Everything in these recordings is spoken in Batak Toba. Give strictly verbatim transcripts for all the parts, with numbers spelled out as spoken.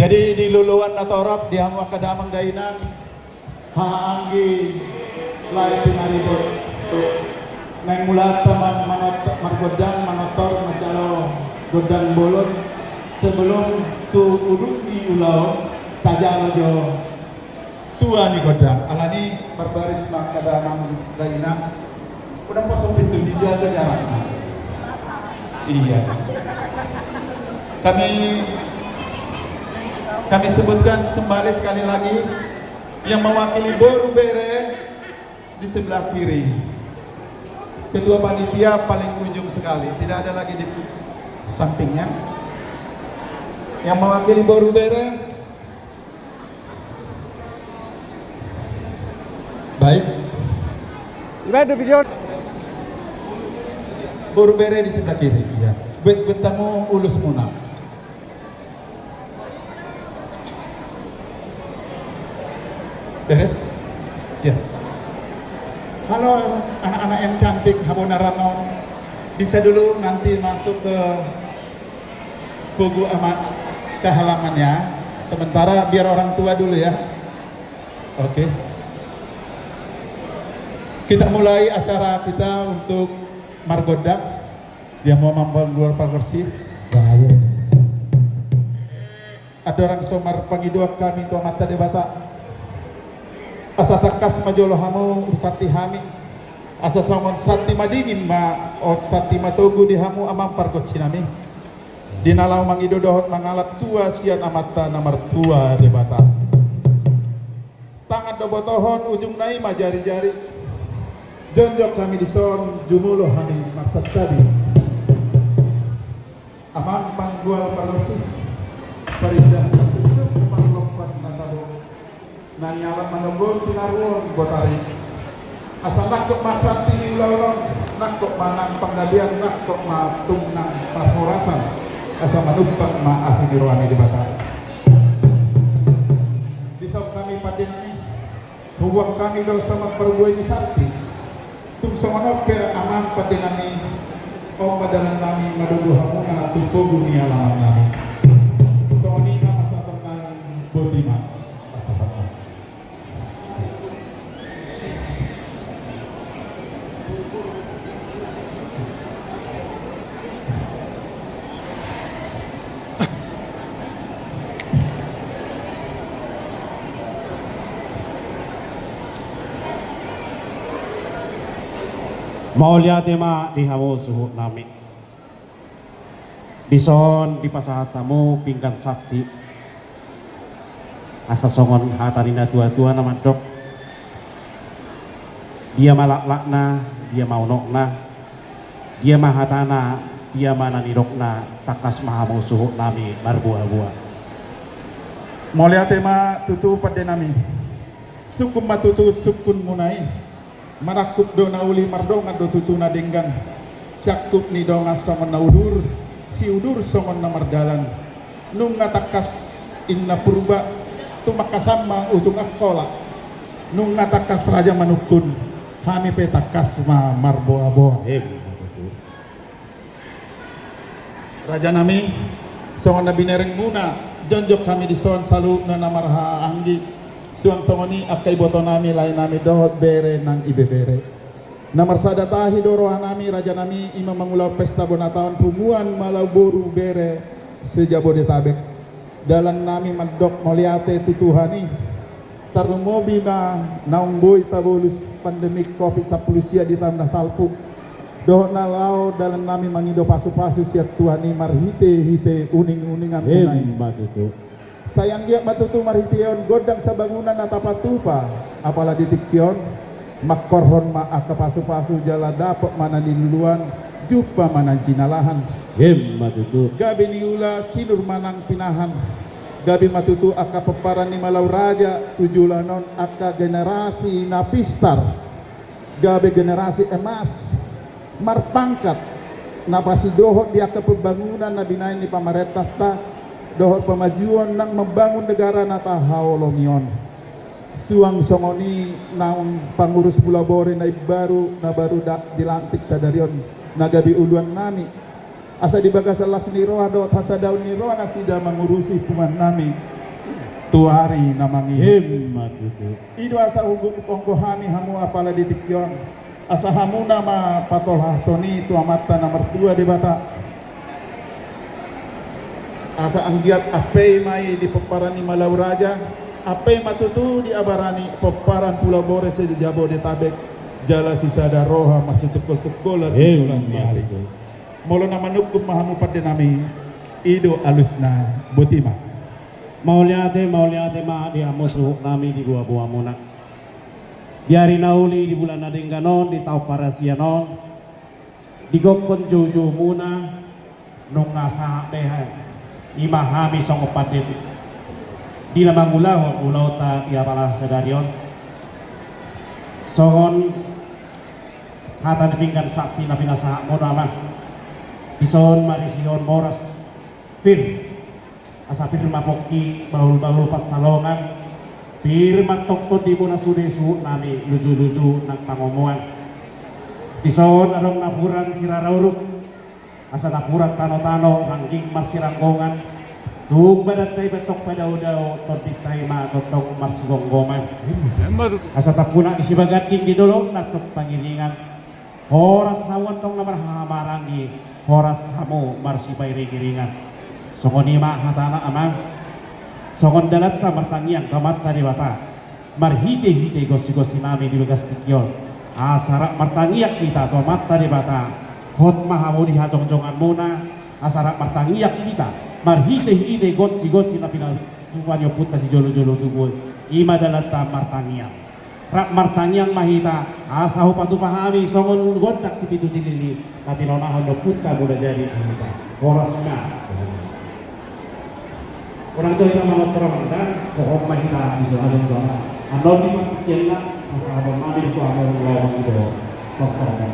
Jadi di loloan na torop di hamu angka damang dainang, haha anggi, lae pinaribot. Naeng mulaanta ma-, manot-, margondang, manortor, manjalo gondang bolon, sebelum tu ujung ni ulaon, tajalo jo tua ni gondang. Alani marbaris ma angka damang dainang. Udah kosong pintu, dijaga jaraknya. Iya. Kami, kami sebutkan kembali sekali lagi, yang mewakili boru bere di sebelah kiri. Ketua panitia paling ujung sekali, tidak ada lagi di sampingnya. Yang mewakili boru bere, baik. Baik, di video. Boru bere di sebelah kiri, ya. Buat bertemu ulusmuna. Beres? Siap. Halo, anak-anak yang cantik, habonaran on. Bisa dulu nanti masuk ke pogu ama-, ke halaman ya. Sementara biar orang tua dulu ya. Oke. Kita mulai acara kita untuk margondang. Dia mau mambangun pargonsi. Baik. Andorang so marpangidoan hami tu Amanta Debata, asa tangkas ma jolo hamu ursanti hami. Asa songon santi madingin ma, o, santi matogu di hamu amang pargonsi nami, di na laho mangido dohot mangalap tua sian Amanta na martua Debata. Tangan do botohon, ujungna i ma jarijari. Jongjong hami dison, jumolo hami marsantabi. Amang panggual pargonsi, parindahan na suksuk, parlompan na tabo, na nialap manonggot tinaruhon botari. Asa nangkok ma santi ni ulaon on, nangkok ma nang panggabean, nangkok ma tung nang parhorasan. Asa manumpak ma asi ni roha ni Debata. Dison hami pande nami, hubuan hami do songon parbue ni santi. Tung songon on pe amang pande nami, on ma dalan nami mandomu hamuna tu pogu ni alaman nami. Songon i ma pasahaton nami, boti ma pasahaton nami. Mauliate ma di hamu suhut nami. Dison dipasahat hamu pinggan santi. Asa songon hata ni na tua-tua na mandok, dia ma laklakna, dia ma unokna, dia ma hatana, dia ma na nidokna, tangkas ma hamu suhut nami marboa-boa. Mauliate ma tutu pande nami. Sungkun ma tutu sungkunmuna i. Manangkup do na uli, mardongan do tutu na denggan. Siangkup ni dongan songon na udur, siudur songon na mardalan. Nunga tangkas inna Purba, tumangkasan ma ujung Angkola. Nunga tangkas raja manungkun, hami pe tangkas ma marboa-boa. Emma tutu. Raja nami, songon na binerengmuna, jongjong hami dison saluhutna na marhahaanggi. Suang songon i angka iboto nami, lae nami dohot bere nang ibebere. Na marsada tahi do roha nami, raja nami, i ma mangulahon pesta bona taon punguan Malau Boru Bere se-Jabodetabek. Dalan nami mandok mauliate tu Tuhan i. Tarlumobi ma naung boi tabolus pandemi covid sampulu sia di taon na salpu. Dohot na laho dalan nami mangido pasu-pasu sian Tuhan i marhite-hite uning-uningan. Emma tutu. Sai anggiat ma tutu marhiteon gondang sabangunan na tapatupa, apala di tingki on. Mangkorhon ma angka pasu-pasu jala dapot ma na niluluan, jumpa ma na jinalahan. Emma tutu. Gabe niula sinur ma nang pinahan. Gabe ma tutu angka pomparan ni Malau Raja tu joloan on angka generasi na pistar. Gabe generasi emas. Marpangkat, na pasidohot di angka pembangunan na binahen ni pamarentanta, dohot pamajuon nang mambangun negara na tahaholongi on. Suang songon i nang pangurus Mulabore na imbaru, na baru da-, dilantik sadari on, na gabe uluan nami. Asa di bagasan las ni roha dohot hasadaon ni roha nasida mangurusi punguan nami. tu ari na mangihut. Emma tutu. I do asa hugokhon hami hamu apala di tingki on, asa hamuna ma patolhashon i tu Amanta na martua Debata, asa anggiat ampe ma i di pomparan ni Malau Raja, ampe ma tutu di abaran ni pomparan Pulau Bore se di Jabodetabek, jala sisada roha masitungkoltungkolan di tulang ni ari. Emma tutu. Molo na manungkun ma hamu pande nami, i do alusna. Boti ma. Mauliate, mauliate ma di hamu suhut nami di boaboamuna. Di ari na uli, di bulan na denggan on, di taon parasian on, digokhon joujoumuna, nunga sahat be hami, i ma hami songon pande di na mangulahon ulaonta di apala sadari on. Songon hata ni pinggan sakti na pinasahatmuna, Amang. Dison marisihon boras pir, asa pir ma pongki, bahulbahul pansalongan, pir ma tongtong di muna sude suhut nami lujuluju nang pangomoan. Dison adong napuran sirara uruk, asa napuran tanotano rangging marsiranggongan, tung badanta i pe tong padaodao, tondinta i ma tongtong marsigomgoman. Asa tampunak ni Sibaganding di dolok nang tong pangiringan. Horas hamu antong na marhahamaranggi, horas hamu marsipairingiringan. Songon i ma hatana, Amang. Songon dalanta martangiang tu Amanta Debata marhitehite gonsigonsi nami di bagas tingki on, asa rap martangiang hita tu Amanta Debata, hot ma hamu di hajongjonganmuna. Asa rap martangiang hita marhitehite gonsigonsi na pinatupa ni ompunta sijolojolo tubu i, i ma dalanta martangiang. Rap martangiang ma hita, asa hupatupa hami songon gondang sipitu tilili na tinonahon ni ompunta Muna Jadi tu hita. Horas ma. Unang jo hita manortor, Amang, da, hohom ma hita di so adong dona. Annon di partingkianna, asa adong nami tu hamu laho mangido. Tortor ma.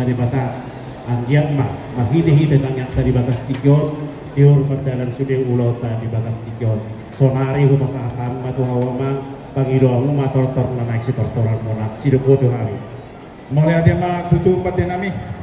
Debata, anggiat ma marhite hita tangiangta di bagas tingki on, dihormat dalan sude ulaonta di bagas tingki on. Sonari hupasahat hami ma tu hamu amang, pangido hamu ma tortor na naeng sitortoran muna, sidok tu hami. Mauliate ma tutu pande nami.